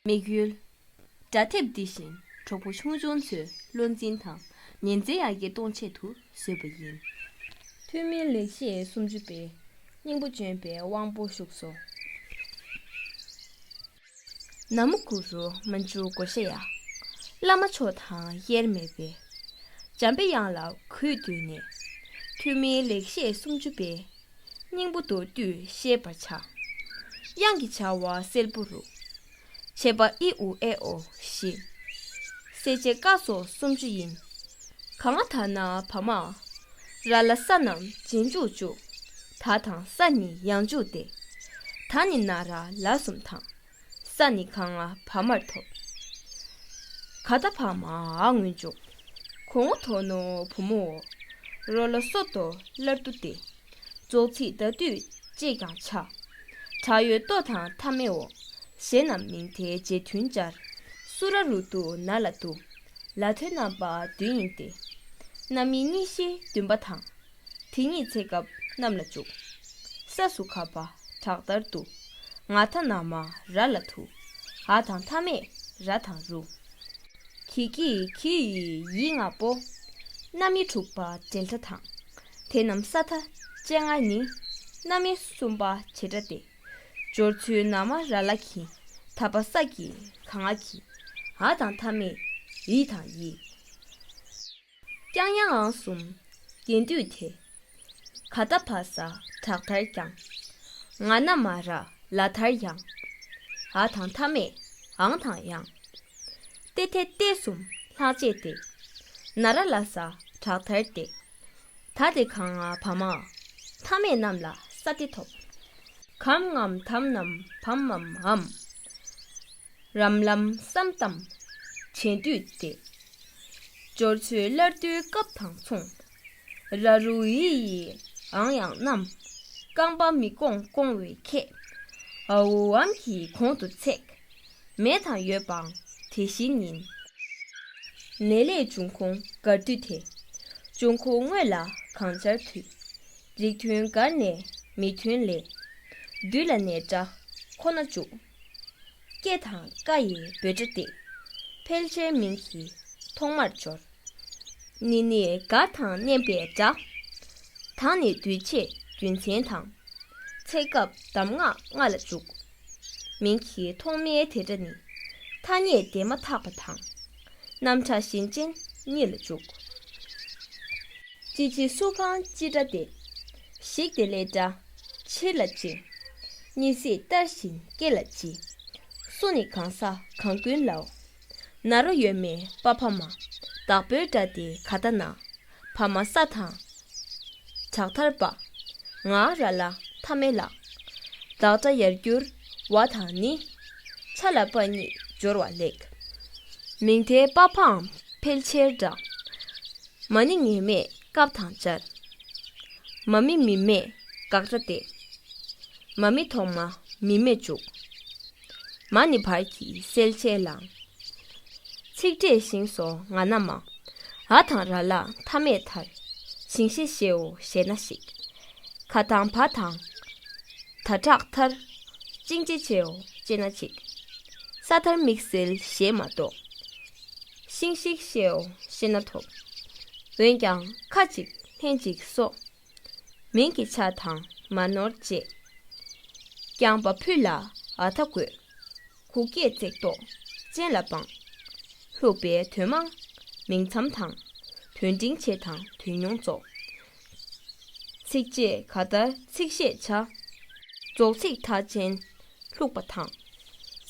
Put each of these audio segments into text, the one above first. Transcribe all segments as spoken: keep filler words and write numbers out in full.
དམིགས་ཡུལ། སྒྲ་དེབ་འདི་བཞིན་གྲོགས་པོ་ཆུང་ཆུང་ཚོའི་བློ་འཛིན་དང་ཉིན་མཚན་ཡར་རྒྱས་གཏོང་ཆེད་དུ་བཟོས་པ་ཡིན། ཐོན་མིའི་ལེགས་བཤད་སུམ་ཅུ་པའི་སྙིང་པོ་བྱོན་པའི་དབང་པོ་བཞུགས་སོ། ན་མོ་གུ་རུ་མཉྫུ་གྷོ་ཥ་ཡ། བླ་མ་མཆོག་དང་དབྱེར་མེད་པའི། འཇམ་པའི་དབྱངས་ལ་གུས་བཏུད་ནས། ཐོན་མིའི་ལེགས་བཤད་སུམ་ཅུ་པའི། སྙིང་པོ་མདོར་བསྡུས་བཤད་པར་བྱ། དབྱངས་ཀྱི་བྱ་བ་གསལ་པོ་རུ། བྱེད་པ་ཨི་ཨུ་ཨེ་ཨོ་བཞི། གསལ་བྱེད་ཀ་སོགས་སུམ་ཅུ་ཡིན། ག་ང་ད་ན་བ་མ། ར་ལ་ས་རྣམས་རྗེས་འཇུག་བཅུ། ད་དང་ས་ནི་ཡང་འཇུག་སྟེ། ད་ནི་ན་ར་ལ་གསུམ་དང་། ས་ནི་ག་ང་བ་མར་ཐོབ། ག་ད་བ་མ་འ་སྔོན་འཇུག་གོ་ངོ་དོ་ནོ་བུ་མོའོ། རོ་ལོ་སོ་ཏོ་སླར་བསྡུ་སྟེ། རྫོགས་ཚིག་ད་དུས་ཅེས་ཀྱང་བྱ། དྲག་ཡོད་ལྟོ་དང་མཐའ་མེའོ། ཞེས་རྣམས་མིང་མཐའི་རྗེས་མཐུན་སྦྱར། སུ་ར་རུ་ཏུ་ན་ལ་ཏུ། ལ་དོན་རྣམ་པ་བདུན་ཡིན་ཏེ། རྣམ་དབྱེ་གཉིས་བཞི་བདུན་པ་དང་། དེ་ཉིད་ཚེ་སྐབས་རྣམས་ལ་འཇུག་ས་སུ་ག་བ་དྲག་མཐར་ཏུ། ང་ད་ན་མ་ར་ལ་དུ། འ་དང་མཐའ་མེད་ར་དང་རུ། གི་ཀྱི་གི་ཡི་ཡི་ལྔ་པོ། རྣམ་དབྱེ་དྲུག་པ་འབྲེལ་སྒྲ་དང་། དེ་རྣམས་ས་མཐའ་ཅན་ལྔ་ནི། རྣམ་དབྱེ་གསུམ་པ་བྱེད་སྒྲ་སྟེ། སྦྱོར་ཚུལ་ན་མ་ར་ལ་གི། ད་བ་ས་ཀྱི་ག་ང་གི། འ་དང་མཐའ་མེད་འི་དང་ཡི། ཀྱང་ཡང་འང་གསུམ། རྒྱན་སྡུད་དེ། ག་ད་བ་ས་དྲག་མཐར་ཀྱང་། ང་ན་མ་ར་ལ་མཐར་ཡང་། འ་དང་མཐའ་མེད་འང་དང་ཡང་། ཏེ་ཐེ་ཏེ་གསུམ་ལྷག་བཅས་ཏེ། ན་ར་ལ་ས་དྲག་མཐར་ཏེ། ད་དེ་ག་ང་བ་མ། མཐའ་མེད་རྣམས་ལ་ས་སྟེ་ཐོབ། གམ་ངམ་དམ་ནམ་བམ་མམ་འམ། རམ་ལམ་སམ་ཏམ་བྱེད་སྡུད་དེ། སྦྱོར་ཚུལ་སླར་བསྡུའི་སྐབས་དང་མཚུངས། ར་རུ་འི་ཡི་འང་ཡང་རྣམས། རྐང་པ་མི་སྐོང་སྐོང་བའི་ཁྱད། འ་འུ་འམ་གྱི་གོང་དུ་ཚེག་མེད་དང་ཡོད་པའང་དེ་བཞིན་ཡིན། ནས་ལས་འབྱུང་ཁུངས་དགར་སྡུད་དེ། འབྱུང་ཁུངས་དངོས་ལ་གང་སྦྱར་དུས། རིགས་མཐུན་དགར་ནས་མི་མཐུན་ལས། སྡུད་ལ་ནས་སྒྲ་ཁོ་ན་འཇུག་སྐྱེ་དང་ཀ་ཡི་འབོད་སྒྲ་སྟེ། ཕལ་ཆེར་མིང་གི་ཐོག་མར་སྦྱོར། ནི་ནི་དགར་དང་མནན་པའི་སྒྲ། དང་ནི་སྡུད་བྱེད་རྒྱུ་མཚན་དང་། ཚེ་སྐབས་གདམས་ངག་ལྔ་ལ་འཇུག་མིང་གི་ཐོག་མའི་དེ་སྒྲ་ནི། ཐ་སྙད་དེ་མ་ཐག་པ་དང་། རྣམ་གྲངས་གཞན་ཅན་གཉིས་ལ་འཇུག་ཅི་ཅི་སུ་གང་སྤྱི་སྒྲ་སྟེ། ཞིག་དེ་ལས་སྒྲ། ཕྱིར་ལ་ཅི། གཉིས་སྲིད་ལྟར་བཞིན་སྐྱེ་ལ་ཅི། སུ་ནི་གང་ས་གང་ཀུན་ལའོ། ན་རོ་ཡོད་མེད་པ་ཕ་མ། བདག་པོའི་སྒྲ་སྟེ་ག་ད་ན། བ་མ་ས་དང་། དྲག་མཐར་པ། ང་ར་ལ་མཐའ་མེད་ལ། བདག་སྒྲ་ཡར་གྱུར་བ་དང་ནི། ཆ་ལ་པ་གཉིས་སྦྱོར་བ་ལེགས། མིང་མཐའི་པ་ཕའང་ཕལ་ཆེར་འདྲ། མ་ནི་ངེས་མེད་སྐབས་དང་སྦྱར། མ་མི་མི་མེད་དགག་སྒྲ་སྟེ། མ་མི་ཐོག་མ་མི་མེད་འཇུག་མ་ནི་བར་གྱི་གསལ་བྱེད་ལའང་། ཚིག་ཕྲད་ཞིང་སོགས་ང་ན་མ། འ་དང་ར་ལ་མཐའ་མེད་མཐར། ཞིང་ཤེས་ཤེའོ་ཞེ་ན་ཞིག་ག་དང་བ་དང་། ད་དྲག་མཐར། ཅིང་ཅེ་ཆེའོ་ཅེ་ན་ཅིག་ས་མཐར་དམིགས་བསལ་ཞེས་མ་གཏོགས། ཤིང་ཤིག་ཤེའོ་ཞེ་ན་ཐོབ། འོན་ཀྱང་ཁ་ཅིག་ལྷན་ཅིག་སོགས། མིང་གི་ཆ་དང་མ་ནོར་བཅས། རྐྱང་པ་ཕུ་ལ་འ་ད་དགོས། གུག་སྐྱེས་བརྩེགས་འདོགས་ཅན་ལ་སྤང་། ལྷུག་པའི་དོན་མང་མིང་མཚམས་དང་། དོན་འབྲིང་ཆེ་དང་དོན་ཉུང་ཙོགས། ཚིགས་བཅད་ག་ད་ཚིག་ཤད་བྱ། རྫོགས་ཚིག་མཐའ་ཅན་ལྷུག་པ་དང་།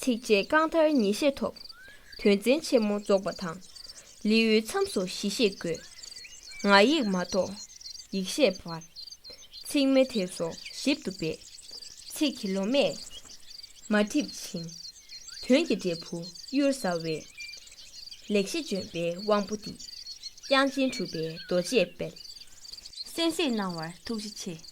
ཚིགས་བཅད་རྐང་མཐར་ཉིས་ཤད་ཐོབ། དོན་ཚན་ཆེན་མོ་རྫོགས་པ་དང་། ལེའུའི་མཚམས་སུ་བཞི་ཤད་དགོས། ང་ཡིག་མ་གཏོགས་ཡིག་ཤད་བར། ཚིག་མེ་དེ་སོགས་ཞིབ་ཏུ་སྦས། ཚིག་གི་ལོ་མས་མ་འགྲིབ་ཅིང་། དོན་གྱི་འབྲས་བུ་གཡུར་ཟ་བའི། ལེགས་བཤད་ལྗོན་པའི་དབང་པོ་འདི། དབྱངས་ཅན་གྲུབ་པའི་རྡོ་རྗེས་སྤེལ། གསན་གཟིགས་གནང་བར་ཐུགས་རྗེ་ཆེ།